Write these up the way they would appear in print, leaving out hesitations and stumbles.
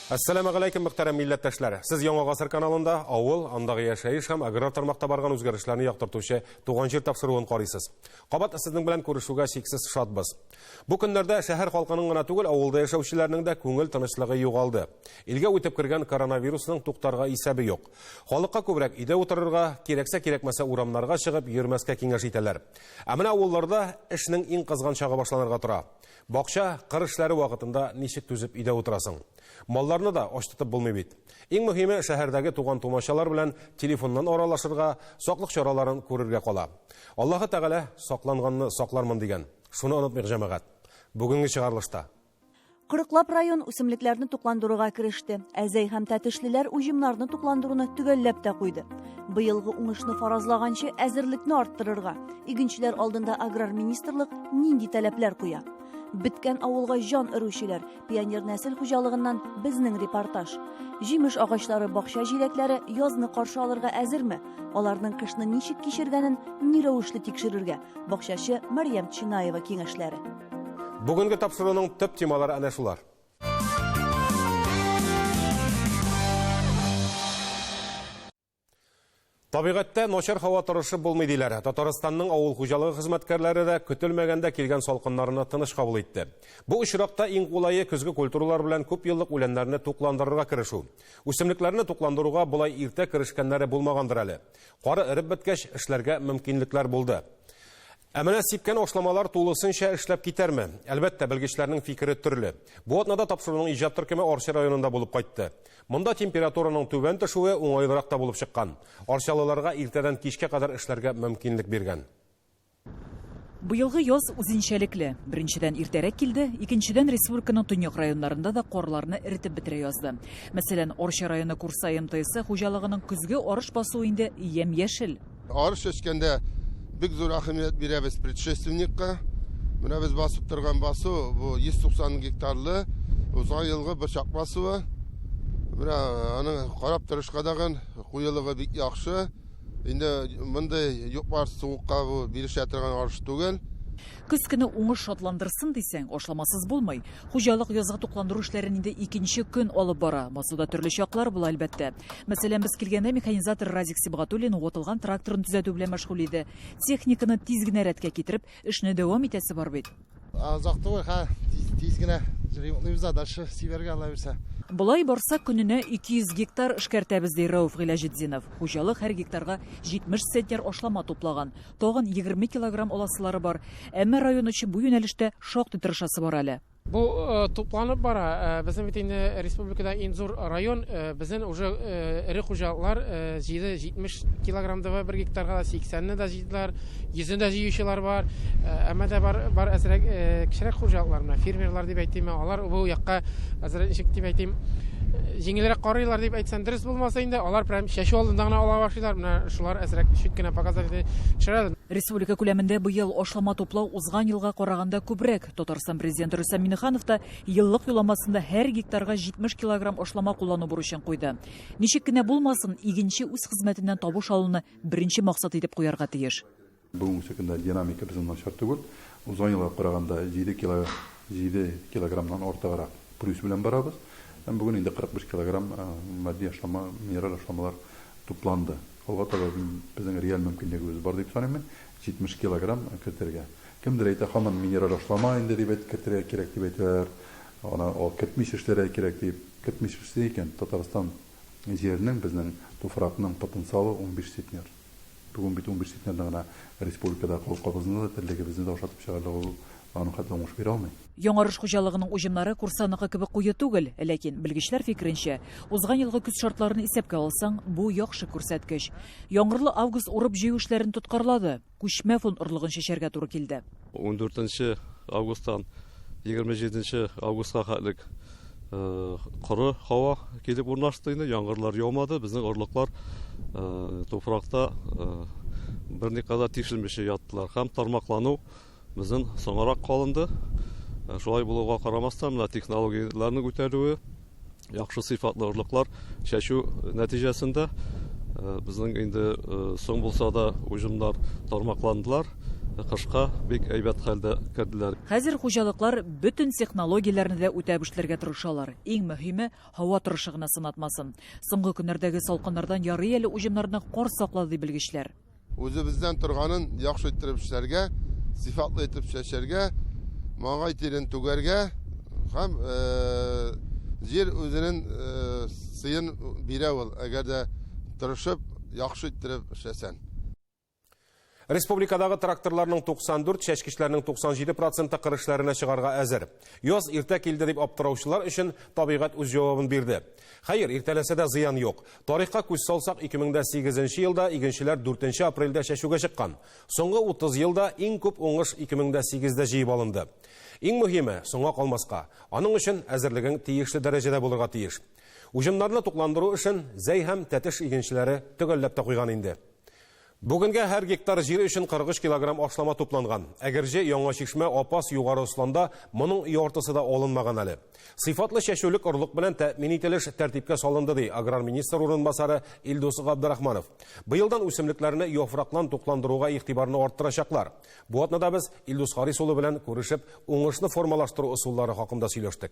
Әссәламәгаләйкем, мөхтәрәм милләттәшләр! Сез Яңа гасыр каналында авыл, андагы яшәеш һәм аграр тармакта барган үзгәрешләрне яктыртучы Туган җир тапшыруын карыйсыз. Кабат сезнең белән күрешүгә чиксез шатбыз. Бу көннәрдә шәһәр халкының гына түгел, авылда яшәүчеләрнең дә күңел тынычлыгы югалды. Илгә үтеп кергән коронавирусның туктарга исәбе юк. Халыкка күбрәк өйдә утырырга, кирәксә-кирәкмәсә урамнарга чыгып йөрмәскә киңәш итәләр. Ә менә авылларда эшнең иң кызган чагы башланырга тора. Бакча, кыр эшләре вакытында ничек түзеп өйдә утырасың? Малларны да ач тотып булмый бит. Иң мөһиме, шәһәрдәге туган-тумачалар белән телефоннан аралашырга, саклык чараларын күрергә кала. Аллаһы Тәгалә сакланганны саклармын дигән. Шуны онытмыйк, җәмәгать. Бүгенге чыгарылышта. Кырыклап район үсемлекләрне тукландыруга кереште. Әзәй һәм тәтешлеләр уҗымнарны тукландыруны төгәлләп тә куйды. Быелгы уңышны фаразлаганчы әзерлекне арттырырга. Игенчеләр алдында аграр министрлык нинди таләпләр куя? Беткән авылга җан өрүчеләр, Пионер нәсел хуҗалыгыннан безнең репортаж. Җимеш агачлары, бакча җиләкләре язны каршы алырга әзерме? Аларның кышны ничек кичергәнен ни рәвешле тикшерергә? Бакчачы Мәрьям Чинаева киңәшләре. Бүгенге тапшыруның төп темалары әнә шулар. Табигатьтә начар һава торышы булмый диләр. Татарстанның авыл хуҗалыгы хезмәткәрләре дә көтелмәгәндә килгән салкыннарны тыныч кабул итте. Бу очракта иң кулае көзге культуралар белән күп еллык үләннәрне тукландырырга керешү. Үсемлекләрне тукландыруга болай иртә керешкәннәре булмагандыр әле. Кары эреп беткәч, эшләргә мөмкинлекләр булды. Ә менә сипкән ашламалар тулысынча эшләп китәрме? Әлбәттә, белгечләрнең фикере төрле. Бу атнада тапшыруның иҗат төркеме Арча районында булып кайтты. Монда температураның түбән төшүе уңайлырак та булып чыккан. Арчалыларга иртәдән кичкә кадәр эшләргә мөмкинлек биргән. Быелгы яз үзенчәлекле. Беренчедән, иртәрәк килде, икенчедән, республиканың төньяк районнарында да карларны эретеп бетерә язды. Мәсәлән, Арча районы Курсай МТСы хуҗалыгының көзге арыш басуы инде ямь-яшел. Арыш чәчкәндә бик зур әһәмият бирәбез предшественникка. Менә без басып торган басу бу 190 гектарлы узган елгы борчак басуы. Менә аны карап торышка дагын куелыгы бик яхшы. Инде мондый юк-бар суыкка бу бирешә торган арыш түгел. Көз көне уңыш шатландырсын дисәң, ашламасыз булмый. Хуҗалык язгы тукландыру эшләрен инде икенче көн алып бара. Басуда төрле чаклар була, әлбәттә. Мәсәлән, без килгәндә механизатор Радик Сибгатуллин ватылган тракторын төзәтү белән мәшгуль иде. Техниканы тиз генә рәткә китереп, эшне дәвам итәсе бар бит. Озак түгел, хә, тиз, тиз генә ремонтлыйбыз да, дальше сибәргә Алла бирсә. Болай барса, көненә 200 гектар эшкәртәбез, ди Рәүф Гыйләҗетдинов. Хуҗалык һәр гектарга 70 центнер ашлама туплаган. Тагын 20 килограмм аласылары бар. Әмма район өчен бу юнәлештә шактый тырышасы бар әле. Бу тупланып бара. Безнең бит инде республикада иң зур район. Безнең уже эре хуҗалыклар җыйды 70 килограмм ДВ бер гектарга, 80-не дә җыйдылар, 100-не дә җыючылар бар. Әмма дә бар, бар әзрәк кечерәк хуҗалыклар, менә фермерлар дип әйтимме, алар бу якка әзрәк ничек дип әйтим, җиңелрәк карыйлар дип әйтсәм дөрес булмаса инде, алар прям чәчү алдында гына ала башлыйлар. Менә шулар әзрәк чүт кенә показатель төшерә. Республика күләмендә быел ашлама туплау узган елга караганда күбрәк. Татарстан Президенты Рөстәм Миңнеханов та еллык юлламасында һәр гектарга 70 килограмм ашлама куллану бурычын куйды. Ничек кенә булмасын, игенче үз хезмәтеннән табыш алуны беренче максат итеп куярга тиеш. Бүгенге көндә динамика безнең начар түгел. Узган елга караганда 7 кило, 7 килограммнан артыграк плюс белән барабыз. Һәм бүген инде 45 килограмм матди ашлама, минераль ашламалар тупланды. Алга таба безнең реаль мөмкинлегебез бар дип саныйм мин, 70 килограмм кертергә. Кемдер әйтә, һаман минераль ашлама инде дип әйт, кертергә кирәк дип әйтәләр. Аны кертмичә эшләргә кирәк дип. Кертмичә эшли икән, Татарстан җиренең, безнең туфракның потенциалы 15 центнер. Бүген бит 15 центнерны гына республикада халкыбызны да, терлегебезне дә ашатып чыгарлык ул аның хәтле уңыш бирә алмый. Яңарыш хуҗалыгының уҗымнары Курсаныкы кебек куе түгел, ләкин, белгечләр фикеренчә, узган елгы көз шартларын исәпкә алсаң, бу яхшы күрсәткеч. Яңгырлы август урып-җыю эшләрен тоткарлады, күчмә фон орлыгын чәчәргә туры килде. Ундүртенче августтан 27 нче августка хәтлек коры һава килеп урнашты инде, яңгырлар яумады, безнең орлыклар туфракта берникадәр тишелмичә яттылар һәм тармаклану безнең соңарак калынды. Шулай булуга карамастан, менә технологияләрнең үтәлүе, яхшы сыйфатлы орлыклар чәчү нәтиҗәсендә безнең инде соң булса да уҗымнар тармакландылар. кышка бик әйбәт хәлдә керделәр. Хәзер хуҗалыклар бөтен технологияләрне дә үтәп эшләргә тырышалар. Иң мөһиме, һава торышы гына сынатмасын. Соңгы көннәрдәге салкыннардан ярый әле уҗымнарны кар саклады, ди белгечләр. Үзебездән торганын яхшы иттереп эшләргә, сыйфатлы итеп чәчәргә, маңгай тирен түгәргә һәм җир үзенең сыен бирә ул, әгәр дә тырышып, яхшы иттереп эшләсәң. Республикадагы тракторларның 94, чәчкечләрнең 97 проценты кыр эшләренә чыгарга әзер. Яз иртә килде дип аптыраучылар өчен табигать үз җавабын бирде. Хәер, иртәләсә дә зыян юк. Тарихка күз салсак, 2008 елда игенчеләр 4 апрельдә чәчүгә чыккан. Соңгы 30 елда иң күп уңыш 2008-дә җыеп алынды. Иң мөһиме, соңга калмаска. Аның өчен әзерлегең тиешле дәрәҗәдә булырга тиеш. Уҗымнарны тукландыру эшен Зәй һәм Тәтеш игенчеләре төгәлләп тә куйган инде. Бүгенгә һәр гектар җир өчен 43 килограмм ашлама тупланган. Әгерҗе, Яңа Чишмә, Апас, Югары Осланда моның яртысы да алынмаган әле. Сыйфатлы чәчүлек орлык белән тәэмин ителеш тәртипкә салынды, ди аграр министр урынбасары Илдус Габдрахманов. Быелдан үсемлекләрне яфраклан тукландыруга игътибарны арттырачаклар. Бу атнада без Илдус Харис улы белән күрешеп, уңышны формалаштыру ысуллары хакында сөйләштек.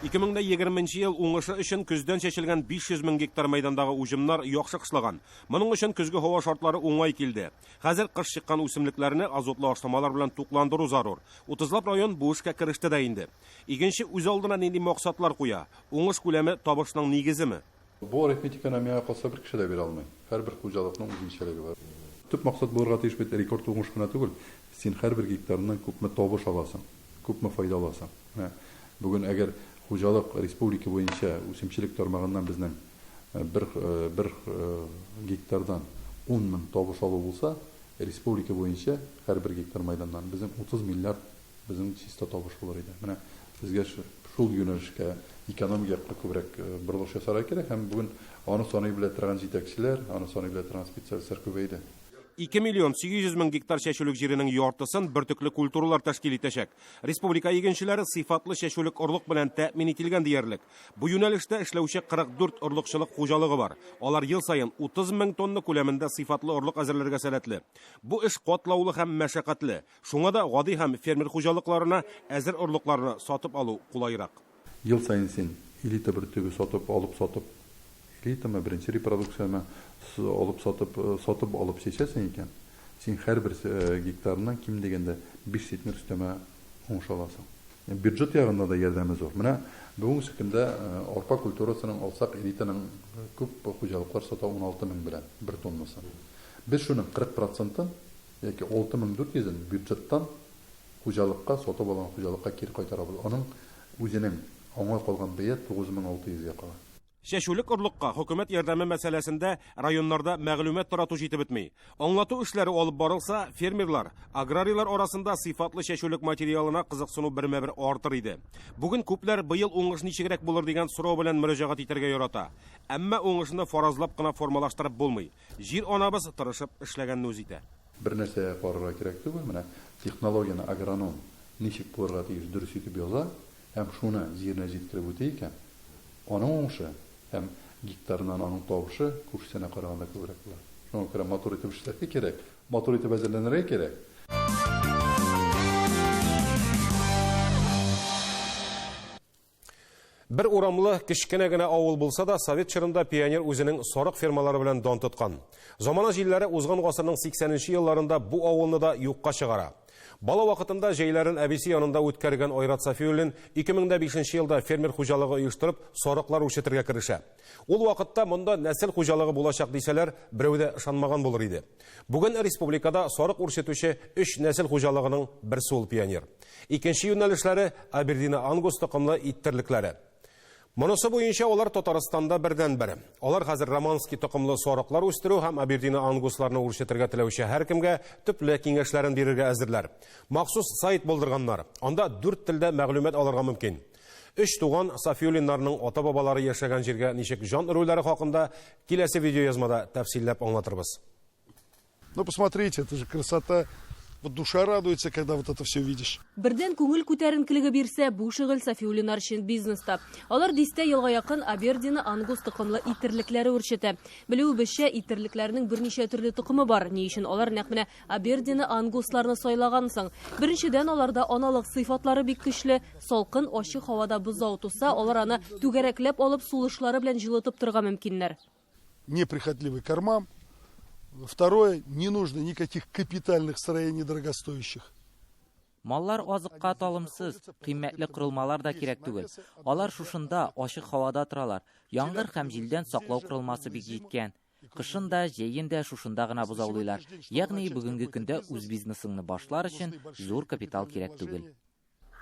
2020 ел уңышы өчен көздән чәчелгән 500 мең гектар мәйдандагы уҗымнар яхшы кышлаган. Моның өчен көзге һава шартлары уңай килде. Хәзер кыш чыккан үсемлекләрне азотлы ашламалар белән тукландыру зарур. 30лап район бу эшкә кереште дә инде. Игенче үз алдына нинди максатлар куя? Уңыш күләме табышның нигеземе? Бу арифметиканы миңа калса бер кеше дә бирә алмый. Һәрбер хуҗалыкның үзенчәлеге бар. Төп максат булырга тиеш бит рекорд уңыш кына түгел. Син һәрбер гектарыннан күпме табыш аласың, күпме файда аласың. Менә бүген әгәр хуҗалык республика буенча үсемчелек тармагыннан безнең бер, бер гектардан 10 мең табыш алу булса, республика буенча һәрбер гектар мәйданнан безнең 30 миллиард безнең чиста табыш булыр иде. Менә безгә шул юнәлешкә, экономик якка күбрәк борылыш ясарга кирәк һәм бүген аны саный белә торган җитәкчеләр, аны саный белә торган специалистлар күбәйде. 2 миллион 800 мең гектар чәчүлек җиренең яртысын бөртекле культуралар тәшкил итәчәк. Республика игенчеләре сыйфатлы чәчүлек орлык белән тәэмин ителгән диярлек. Бу юнәлештә эшләүче 44 орлыкчылык хуҗалыгы бар. Алар ел саен 30 мең тонна күләмендә сыйфатлы орлык әзерләргә сәләтле. Бу эш катлаулы һәм мәшәкатьле. Шуңа да гади һәм фермер хуҗалыкларына әзер орлыкларны сатып алу кулайрак. Ел саен син элита бөртеге сатып алып сатып, элитамы, беренче репродукцияме алып сатып, сатып алып чәчәсең икән, син һәрбер гектарыннан ким дигәндә 5 центнер өстәмә уңыш аласың. Бюджет ягында да ярдәме зур. Менә бүгенге көндә арпа культурасының алсак, элитаның күп хуҗалыклар сата 16 мең белән бер тоннасы. Без шуның 40 процентын яки 6400-ен бюджеттан хуҗалыкка, сатып алган хуҗалыкка кире кайтарабыз. Аның үзенең аңа калган бәя 9600-гә кала. Чәчүлек орлыкка хөкүмәт ярдәме мәсьәләсендә районнарда мәгълүмат тарату җитеп бетми. Аңлату эшләре алып барылса, фермерлар, аграрийлар арасында сыйфатлы чәчүлек материалына кызыксыну бермә-бер артыр иде. Бүген күпләр быел уңыш ничегрәк булыр дигән сорау белән мөрәҗәгать итәргә ярата. Әмма уңышны фаразлап кына формалаштырып булмый. Җир анабыз тырышып эшләгәнне үз итә. Бер нәрсәгә карарга кирәк түгел, менә технологияне агроном ничек булырга тиеш дөрес итеп яза һәм шуны җиренә җиткереп үтә икән, аның уңышы һәм гектарыннан аның табышы күршесенә караганда күбрәк була. Шуңа күрә матур итеп эшләргә кирәк, матур итеп әзерләнергә кирәк. Бер урамлы кечкенә генә авыл булса да, совет чорында Пионер үзенең сарык фермалары белән дан тоткан. Замана җилләре узган гасырның 80-нче елларында бу авылны да юкка чыгара. Бала вакытында җәйләрен әбисе янында үткәргән Айрат Сафиуллин 2005 елда фермер хуҗалыгы оештырып, сарыклар үрчетергә керешә. Ул вакытта монда нәсел хуҗалыгы булачак дисәләр, берәү дә ышанмаган булыр иде. Бүген республикада сарык үрчетүче 3 нәсел хуҗалыгының берсе ул Пионер. Икенче юнәлешләре Абердина Ангус токымлы ит терлекләре. Монысы буенча алар Татарстанда бердән-бер. Алар хәзер романский токымлы сарыклар үстерү һәм Абердина Ангусларны үрчетергә теләүче һәркемгә төпле киңәшләрен бирергә әзерләр. Махсус сайт булдырганнар. Анда 4 телдә мәгълүмат алырга мөмкин. Өч туган Сафиуллиннарның ата-бабалары яшәгән җиргә ничек җан өрүләре хакында киләсе видеоязмада тәфсилләп аңлатырбыз. Ну, посмотрите, это же красота. Вот душа радуется, когда вот это все видишь. Бердән күңел күтәренкелеге бирсә, бу шөгыль Сафиуллиннар өчен бизнес та. Алар дистә елга якын Абердина ангус токымлы ит терлекләре үрчетә. Белүебезчә, ит терлекләренең берничә төрле токымы бар. Ни өчен алар нәкъ менә Абердина ангусларны сайлаган соң? Беренчедән, аларда аналык сыйфатлары бик көчле. Салкын, ачык һавада бозау туса, алар аны түгәрәкләп алып, сулышлары белән җылытып торырга мөмкиннәр. Неприхотливый кормам. Второе, не нужно никаких капитальных строений дорогостоящих. Маллар азыкка талымсыз, кыйммәтле корылмалар да кирәк түгел. Алар шушында, ачык һавада торалар. Яңгыр һәм җилдән саклау корылмасы бик җиткән. Кышын да, җәен дә шушында гына бозаулыйлар. Ягъни бүгенге көндә үз бизнесыңны башлар өчен зур капитал кирәк түгел.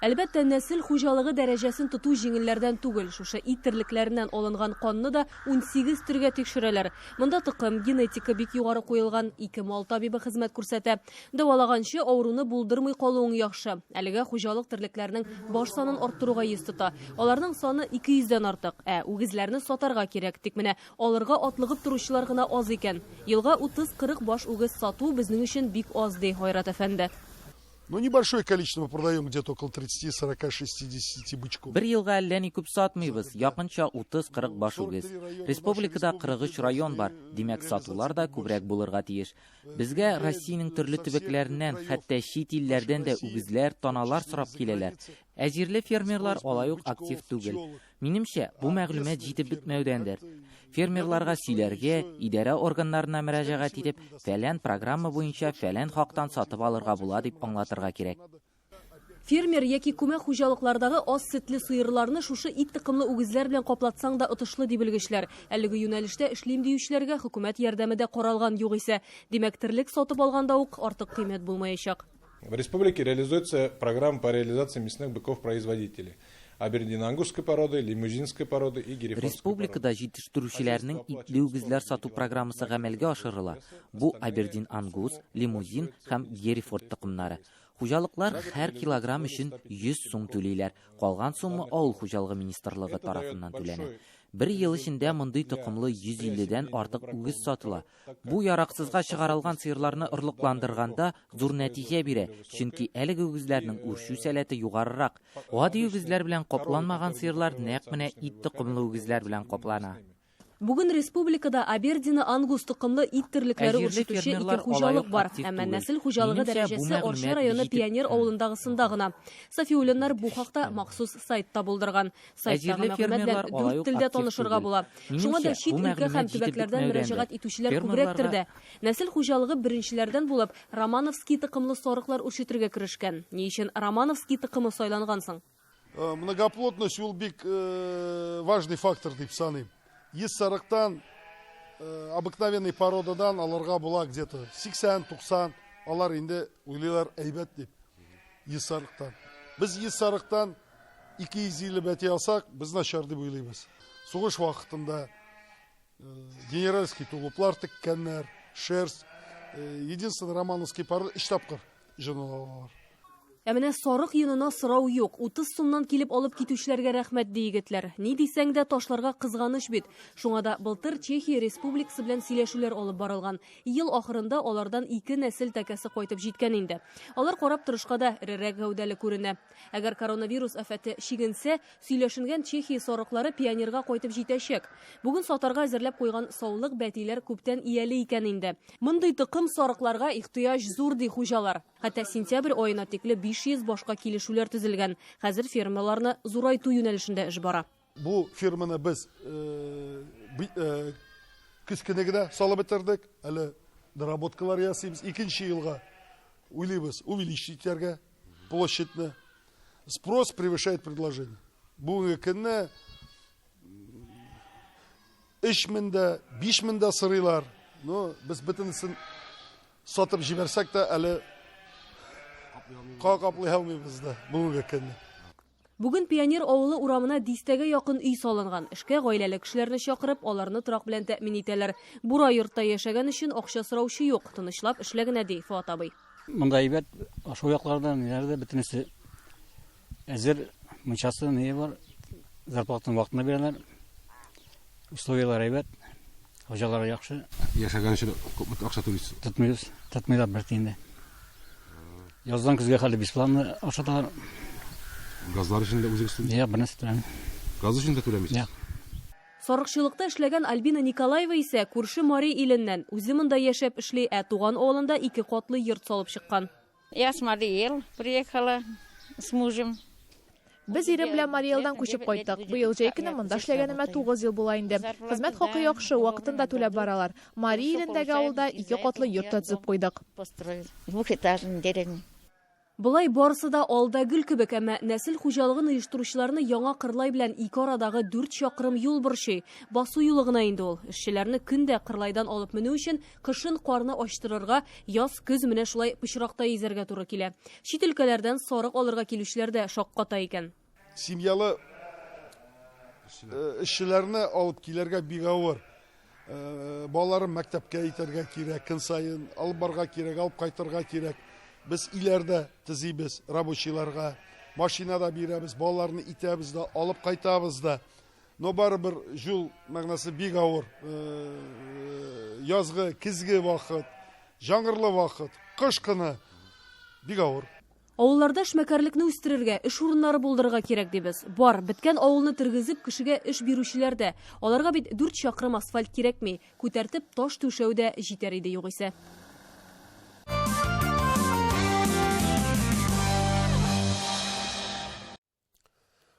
Әлбәттә, нәсел хуҗалыгы дәрәҗәсен тоту җиңелләрдән түгел. Шушы ит терлекләреннән алынган канны да 18 төргә тикшерәләр. Монда токым, генетика бик югары куелган. Ике мал табибы хезмәт күрсәтә. Дәвалаганчы авыруны булдырмый калуың яхшы. Әлегә хуҗалык терлекләрнең баш санын арттыруга йөз тота. Аларның саны 200 дән артык. Ә үгезләрне сатарга кирәк. Тик менә алырга атлыгып торучылар гына аз икән. Елга 30-40 баш үгез сату безнең өчен бик аз, ди Айрат әфәнде. Ну, небольшое количество мы продаем, где-то около 30, 40, 60 бычков. Бер елга әллә ни күп сатмыйбыз, якынча 30-40 баш үгез. Республикада 43 район бар, димәк, сатулар да күбрәк булырга тиеш. Безгә Россиянең төрле төбәкләреннән, хәтта чит илләрдән дә үгезләр, таналар сорап киләләр. Ә җирле фермерлар алай ук актив түгел. Минемчә, бу мәгълүмат җитеп бетмәүдәндер. Фермерларга сөйләргә, идарә органнарына мөрәҗәгать итеп, фәлән программа буенча фәлән хактан сатып алырга була дип аңлатырга кирәк. Фермер яки күмәк хуҗалыклардагы аз сөтле сыерларны шушы ит токымлы үгезләр белән каплатсаң да отышлы, ди белгечләр. Әлеге юнәлештә эшлим диючеләргә хөкүмәт ярдәме дә каралган югыйсә. Димәк, терлек сатып алганда ук артык кыйммәт булмаячак. В республике реализуется программа по реализации мясных быков-производителей. Абердино-ангусской породы, лимузинской породы и герефордской Республикада җитештерүчеләрнең итле үгезләр сату программасы гамәлгә ашырыла. Бу Абердин-ангус, лимузин һәм герефорд токымнары. Хуҗалыклар һәр килограмм өчен 100 сум түлиләр. Калган сумма авыл хуҗалыгы министрлыгы тарафыннан түләнә. Бер ел эчендә мондый токымлы 150дән артык үгез сатыла. Бу яраксызга чыгарылган сыерларны орлыкландырганда зур нәтиҗә бирә, чөнки әлеге үгезләрнең үрчү сәләте югарырак. Гади үгезләр белән капланмаган сыерлар нәкъ менә ит токымлы үгезләр белән каплана. Бүген республикада Абердино-ангус токымлы ит терлекләре Ә җирле үрчетүче ике фермерлар хуҗалык алай ук бар. актив Әмма түгел. нәсел хуҗалыгы Минемчә, бу дәрәҗәсе Арча мәгълүмат районы җитеп Пионер авылындагысында гына. Сафиуллиннар бу хакта махсус сайтта булдырган. Ә Сайттагы җирле мәгълүмат белән фермерлар алай дүрт ук телдә актив танышырга түгел. була. Шуңа да Минемчә, чит бу өлкә һәм мәгълүмат җитеп төбәкләрдән бетмәүдәндер. мөрәҗәгать итүчеләр Фермерларга күбрәктер дә. Нәсел хуҗалыгы беренчеләрдән булып Романовский токымлы сарыклар үрчетергә керешкән. Ни өчен Романовский токымы сайланган соң? Многоплодность ул бик важный фактор дип саныйм. Йөз сарыктан, обыкновенный породадан аларга була где-то 80-90, алар инде уйлыйлар әйбәт дип. Йөз сарыктан. Без йөз сарыктан 250 бәти алсак, без начар дип уйлыйбыз. Сугыш вакытында генеральский тулуплар теккәннәр, шерсть. Единственный романовский порода өч тапкыр җонын алалар. Ә менә сарык йонына сорау юк. 30 сумнан килеп алып китүчеләргә рәхмәт, ди егетләр. Ни дисәң дә ташларга кызганыч бит. Шуңа да былтыр Чехия Республикасы белән сөйләшүләр алып барылган. Ел ахырында алардан ике нәсел тәкәсе кайтып җиткән инде. Алар карап торышка да эрерәк гәүдәле күренә. Әгәр коронавирус афәте чигенсә, сөйләшенгән Чехия сарыклары Пионерга кайтып җитәчәк. Бүген сатарга әзерләп куйган саулык бәтиләр күптән ияле икән инде. Мондый токым сарыкларга ихтыяҗ зур, ди хуҗалар. Хәтта сентябрь аена тикле 500 башка килешүләр төзелгән. Хәзер фермаларны зурайту юнәлешендә эш бара. Бу ферманы без көз көне генә салып бетердек. Әле доработкалар ясыйбыз. Икенче елга уйлыйбыз увеличить итәргә площадьны. Спрос превышает предложение. Бүгенге көнне өч мең дә, биш мең дә сорыйлар. Но без бөтенесен сатып җибәрсәк тә әле каплый алмыйбыз да бүгенге көнне. Бүген Пионер авылы урамына дистәгә якын өй салынган. Эшкә гаиләле кешеләрне чакырып, аларны торак белән тәэмин итәләр. Бура йортта яшәгән өчен акча сораучы юк. Тынычлап эшлә генә, ди Фуат абый. Монда әйбәт, шул якларда ниләрдә бөтенесе әзер, мунчасы ни бар, зарплатаны вакытында бирәләр. Условияләр әйбәт, хуҗалары яхшы. Яшәгән өчен күпме акча түлисез? Тотмыйбыз, тотмыйлар бер тиен дә. Яздан көзгә хәтле бесплатно ашаталар. Газлар өчен дә үзегез түлисез? Юк, бернәрсә түләмим. Газ өчен дә түләмисез? Юк. Сарыкчылыкта эшләгән Альбина Николаева исә күрше Мари иленнән. Үзе монда яшәп эшли, ә туган авылында ике катлы йорт салып чыккан. Я с Марий Эл приехала с мужем. Без ирем белән Марий Элдан күчеп кайттык. Быел җәй көне монда эшләгәнемә 9 ел була инде. Хезмәт хакы яхшы, вакытында түләп баралар. Мари Илендәге авылда ике катлы йорт та төзеп куйдык. Двухэтажный деревня. Болай барысы да алда гөл кебек, әмма нәсел хуҗалыгын оештыручыларны Яңа Кырлай белән ике арадагы 4 чакрым юл борчый. Басу юлы гына инде ул. Эшчеләрне көн дә Кырлайдан алып менү өчен кышын карны ачтырырга, яз көз менә шулай пычракта йөзәргә туры килә. Чит өлкәләрдән сарык алырга килүчеләр дә шакката икән. Семьялы эшчеләрне алып килергә бик авыр. Балаларын мәктәпкә итәргә кирәк, көн саен алып барырга кирәк, алып кайтырга кирәк. Без иләрдә төзибез рабочийларга, машина да бирәбез, балаларны итәбез дә, алып кайтабыз да. Но барыбер юл мәгънәсе бик авыр. Язгы, көзге вакыт, яңгырлы вакыт, кыш көне бик авыр. Авылларда эшмәкәрлекне үстерергә, эш урыннары булдырырга кирәк дибез. Бар, беткән авылны тергезеп, кешегә эш бирүчеләр дә. Аларга бит 4 чакрым асфальт кирәкми. Күтәртеп таш түшәү дә җитәр иде югыйсә.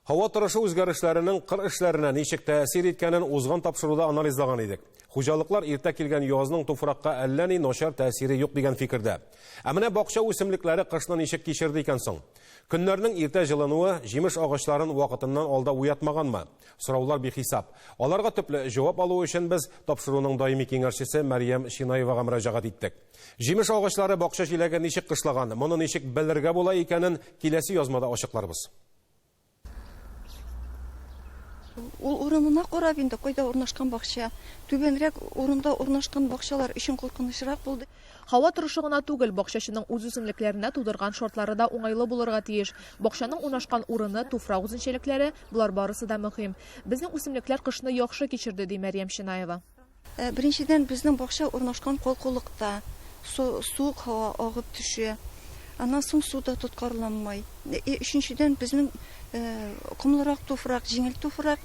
Һава торышы үзгәрешләренең кыр эшләренә ничек тәэсир иткәнен узган тапшыруда анализлаган идек. Хуҗалыклар иртә килгән язның туфракка әллә ни начар тәэсире юк дигән фикердә. Ә менә бакча үсемлекләре кышны ничек кичерде икән соң? Көннәрнең иртә җылынуы җимеш агачларын вакытыннан алда уятмаганмы? Сораулар бихисап. Аларга төпле җавап алу өчен без тапшыруның даими киңәшчесе Мәрьям Шинаевага мөрәҗәгать иттек. Җимеш агачлары бакча җиләге ничек кышлаган, моны ничек белергә була икәнен киләсе язмада ачыкларбыз. Ул урынына карап инде кайда урнашкан бакча, түбәнрәк урында урнашкан бакчалар өчен куркынычрак булды. Һава торышы гына түгел, бакчачының үз үсемлекләренә тудырган шартлары да уңайлы булырга тиеш. Бакчаның урнашкан урыны, туфрак үзенчәлекләре, болар барысы да мөһим. Безнең үсемлекләр кышны яхшы кичерде, ди Мәрьям Шинаева. Беренчедән, безнең бакча урнашкан калкулыкта, суык һава агып төшә. Аннан соң су да тоткарланмый. Өченчедән, безнең комлырак туфрак, җиңел туфрак.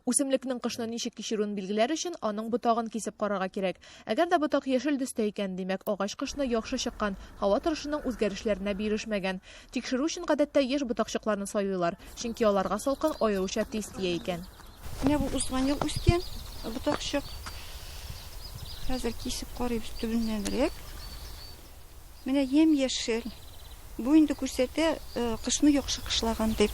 Үсемлекнең кышны ничек кичерүен билгеләр өчен аның ботагын кисеп карарга кирәк. Әгәр дә ботак яшел төстә икән, димәк, агач кышны яхшы чыккан, һава торышының үзгәрешләренә бирешмәгән. Тикшерү өчен гадәттә яшь ботакчыкларны сайлыйлар, чөнки аларга салкын аеруча тиз тия икән. Менә бу узган ел үскән ботакчык. Хәзер кисеп карыйбыз төбеннәнрәк. Менә ямь-яшел. Бу инде күрсәтә, кышны яхшы кышлаган дип.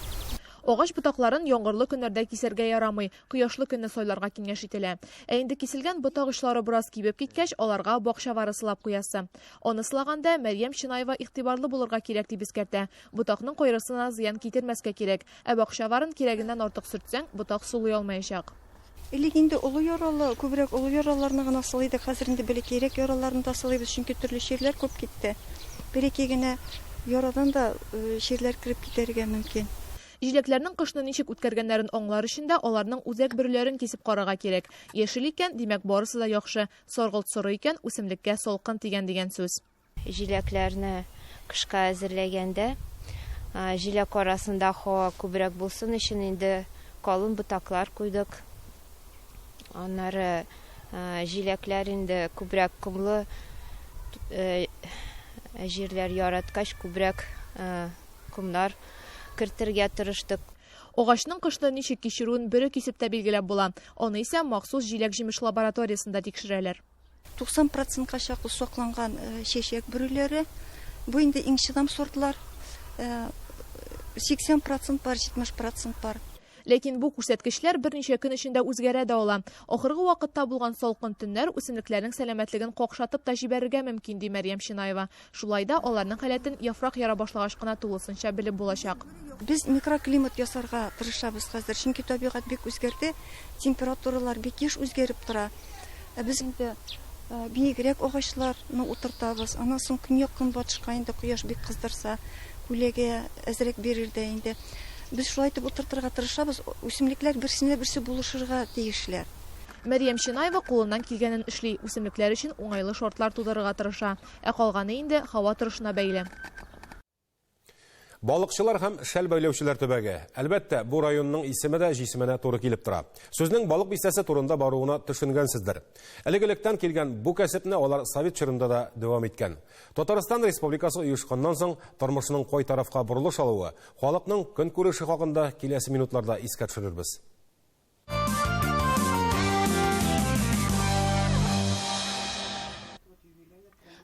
Агач ботакларын яңгырлы көннәрдә кисәргә ярамый, кояшлы көнне сайларга киңәш ителә. Ә инде киселгән ботак очлары бераз кибеп киткәч, аларга бакча вары сылап куясы. Аны сылаганда Мәрьям Чинаева игътибарлы булырга кирәк дип искәртә. Ботакның кайрысына зыян китермәскә кирәк. Ә бакча варын кирәгеннән артык сөртсәң, ботак сулый алмаячак. Элек инде олы яралы, күбрәк олы яраларны гына сылыйдык, хәзер инде бәләкәйрәк яраларны да сылыйбыз, чөнки төрле чирләр күп китте. Бәләкәй генә ярадан да чирләр кереп китәргә мөмкин. Җиләкләрнең кышны ничек үткәргәннәрен аңлар өчен дә аларның үзәк бөреләрен кисеп карарга кирәк. Яшел икән, димәк, барысы да яхшы. Саргылт соры икән, үсемлеккә салкын тигән дигән сүз. Җиләкләрне кышка әзерләгәндә, җиләк арасында һава күбрәк булсын өчен инде калын ботаклар куйдык. Аннары җиләкләр инде күбрәк комлы җирләр яраткач, күбрәк комнар кертергә тырыштык. Агачның кышны ничек кичерүен бөре кисеп тә билгеләп була. Аны исә махсус җиләк-җимеш лабораториясендә тикшерәләр. Туксан процентка чаклы сакланган чәчәк бөреләре. Бу инде иң чыдам сортлар. 80 процент бар, 70 процент бар. Ләкин бу күрсәткечләр берничә көн эчендә үзгәрә дә ала. Ахыргы вакытта булган салкын төннәр үсемлекләрнең сәламәтлеген какшатып та җибәрергә мөмкин, ди Мәрьям Чинаева. Шулай да аларның халәтен яфрак яра башлагач кына тулысынча белеп булачак. Без микроклимат ясарга тырышабыз хәзер, чөнки табигать бик үзгәрде, температуралар бик еш үзгәреп тора. Без инде биегрәк агачларны утыртабыз. Аннан соң көньяк-көнбатышка инде кояш бик кыздырса, күләгә әзрәк бирер дә инде. Без шулай итеп утыртырга тырышабыз, үсемлекләр берсенә берсе булышырга тиешләр. Мәрьям Чинаева кулыннан килгәнен эшли, үсемлекләр өчен уңайлы шартлар тудырырга тырыша. Ә калганы инде һава торышына бәйле. Балыкчылар һәм шәл бәйләүчеләр төбәге. Әлбәттә, бу районның исеме дә җисеменә туры килеп тора. Сүзнең балык бистәсе турында баруына төшенгәнсездер. Элек-электән килгән бу кәсепне алар совет чорында да дәвам иткән. Татарстан Республикасы оешканнан соң тормышның кай тарафка борылыш алуы, халыкның көнкүреше хакында киләсе минутларда искә төшерербез.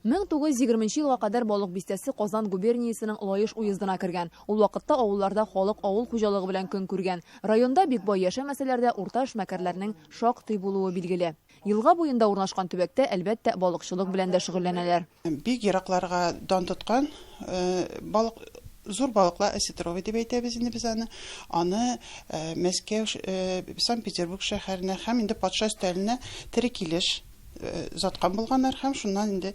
1920 елга кадәр Балык Бистәсе Казан губерниясенең Лаеш уездына кергән. Ул вакытта авылларда халык авыл хуҗалыгы белән көн күргән. Районда бик бай яшәмәсәләр дә, урта эшмәкәрләрнең шактый булуы билгеле. Елга буенда урнашкан төбәктә, әлбәттә, балыкчылык белән дә шөгыльләнәләр. Бик еракларга дан тоткан балык, зур балыклар, осетровый дип әйтәбез инде без аны. Аны Мәскәү, Санкт-Петербург шәһәренә һәм инде патша өстәленә тере килеш заткан булганнар һәм шуннан инде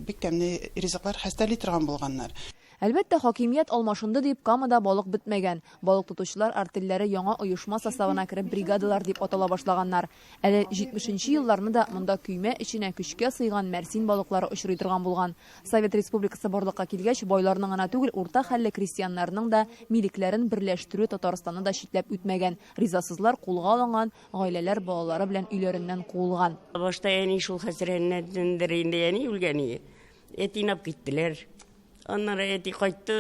бик тәмле ризыклар хәстәрли торган булганнар. Әлбәттә, хакимият алмашынды дип, Камада балык бетмәгән. Балык тотучылар артельләре яңа оешма составына кереп бригадалар дип атала башлаганнар. Әле 70 нче елларны да монда көймә эченә көчкә сыйган мәрсин балыклары очрый торган булган. Совет республикасы барлыкка килгәч, байларның гына түгел, урта хәлле крестьяннарның да милекләрен берләштерү Татарстанны да читләп үтмәгән. Ризасызлар кулга алынган, гаиләләр балалары белән өйләреннән куылган. Башта әни шул хәсрәннәндер инде, әни үлгән ие. Әтине алып киттеләр. Аннары әти кайтты,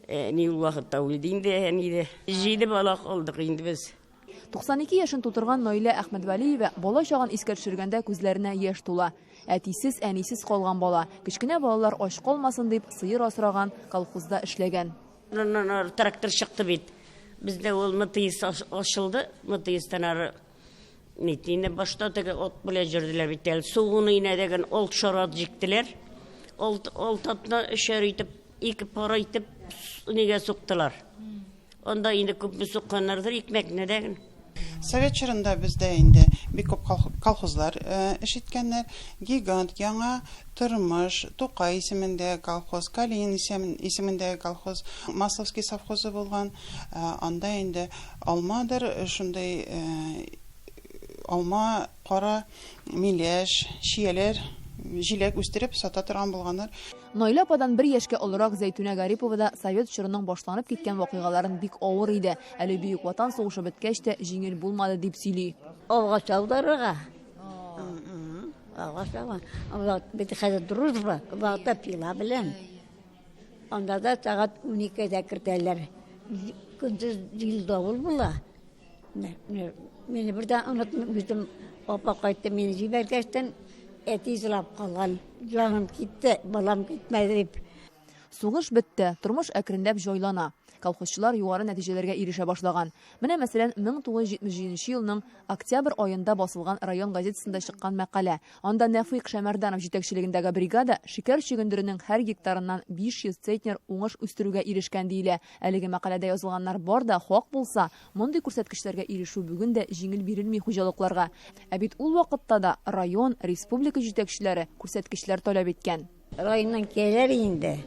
әни ул вакытта үлде инде, әни дә. Җиде бала калдык инде без. 92 яшен тутырган Наилә Әхмәтвәлиева бала чагын искә төшергәндә күзләренә яшь тула. Әтисез, әнисез калган бала, кечкенә балалар ач калмасын дип, сыер асраган, колхозда эшләгән. Аннан ары трактор чыкты бит. Бездә ул МТС ачылды, МТСтан ары Нитте инде башта теге ат белән йөрделәр бит әле. Сугуны инә дигән алтышар ат җиктеләр. Алт, алт атны өчәр итеп, ике пар итеп нигә суктылар. Анда инде күпме сукканнардыр икмәкне дә. Совет чорында бездә инде бик күп колхозлар эш иткәннәр. Гигант, Яңа тормыш, Тукай исемендәге колхоз, Калинин исемендәге колхоз, Масловский совхозы булган. Анда инде Алмадыр, шундый алма, кара миләш, чияләр, җиләк үстереп сата торган булганнар. Наилә ападан бер яшькә олырак Зәйтүнә Гарипова да совет чорының башланып киткән вакыйгаларын бик авыр иде, әле Бөек Ватан сугышы беткәч тә җиңел булмады, дип сөйли. Агач аударырга. Агач аударырга. Бит хәзер дружба, вакытта пила белән. Анда да сәгать уникедә кертәләр. Көндез җил давыл була. Мине бер дә онытмыйм, үзем апа кайтты, мине җибәргәчтен, әти җылап калган. Җаным китте, балам китмәде дип. Сугыш бетте, тормыш әкренләп җайлана. Колхозчылар югары нәтиҗәләргә ирешә башлаган. Менә, мәсәлән, 1977 нче елның октябрь аенда басылган район газетасында чыккан мәкалә. Анда Нәфыйк Шәмәрданов җитәкчелегендәге бригада шикәр чөгендеренең һәр гектарыннан 500 центнер уңыш үстерүгә ирешкән диелә. Әлеге мәкаләдә язылганнар бар да хак булса, мондый күрсәткечләргә ирешү бүген дә җиңел бирелми хуҗалыкларга. Ә бит ул вакытта да район, республика җитәкчеләре күрсәткечләр таләп иткән. Районнан киләләр инде,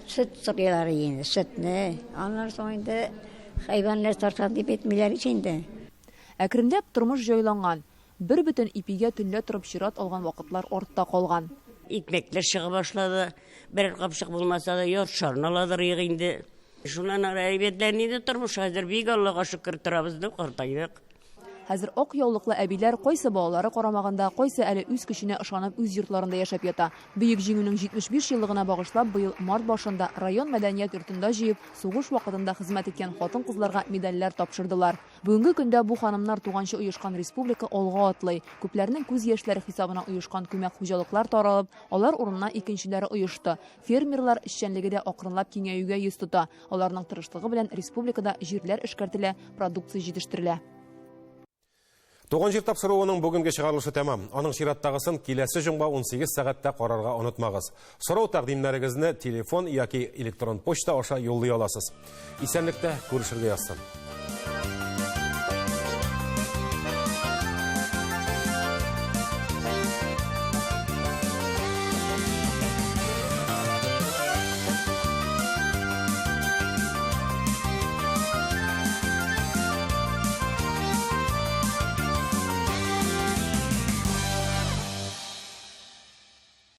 сөт сорыйлар инде, сөтне. Аннан соң инде хайваннар сатам дип әйтмиләр ич инде. Әкренләп тормыш җайланган. Бер бөтен ипигә төнлә торып чират алган вакытлар артта калган. Икмәкләр чыга башлады. Берәр капчык булмаса да, яртышарын аладырыек инде. Шуннан ары әйбәтләнде инде тормыш. Хәзер бик Аллага шөкер торабыз, ну, картайдык. Хәзер ак яулыклы әбиләр кайсы балалары карамагында, кайсы әле үз көченә ышанып үз йортларында яшәп ята. Бөек Җиңүнең 75 еллыгына багышлап быел март башында район мәдәният йортында җыеп, сугыш вакытында хезмәт иткән хатын-кызларга медальләр тапшырдылар. Бүгенге көндә бу ханымнар туганчы оешкан республика алга атлый. Күпләрнең күз яшьләре хисабына оешкан күмәк хуҗалыклар таралып, алар урынына икенчеләре оешты. Фермерлар эшчәнлеге дә акрынлап киңәюгә йөз тота. Аларның тырышлыгы белән республикада җирләр эшкәртелә, продукция җитештерелә. Туган җир тапшыруының бүгенге чыгарылышы тәмам. Аның чираттагысын киләсе җомга 18 сәгатьтә карарга онытмагыз. Сорау тәкъдимнәрегезне телефон яки электрон почта аша юллый аласыз. Исәнлектә күрешергә язсын.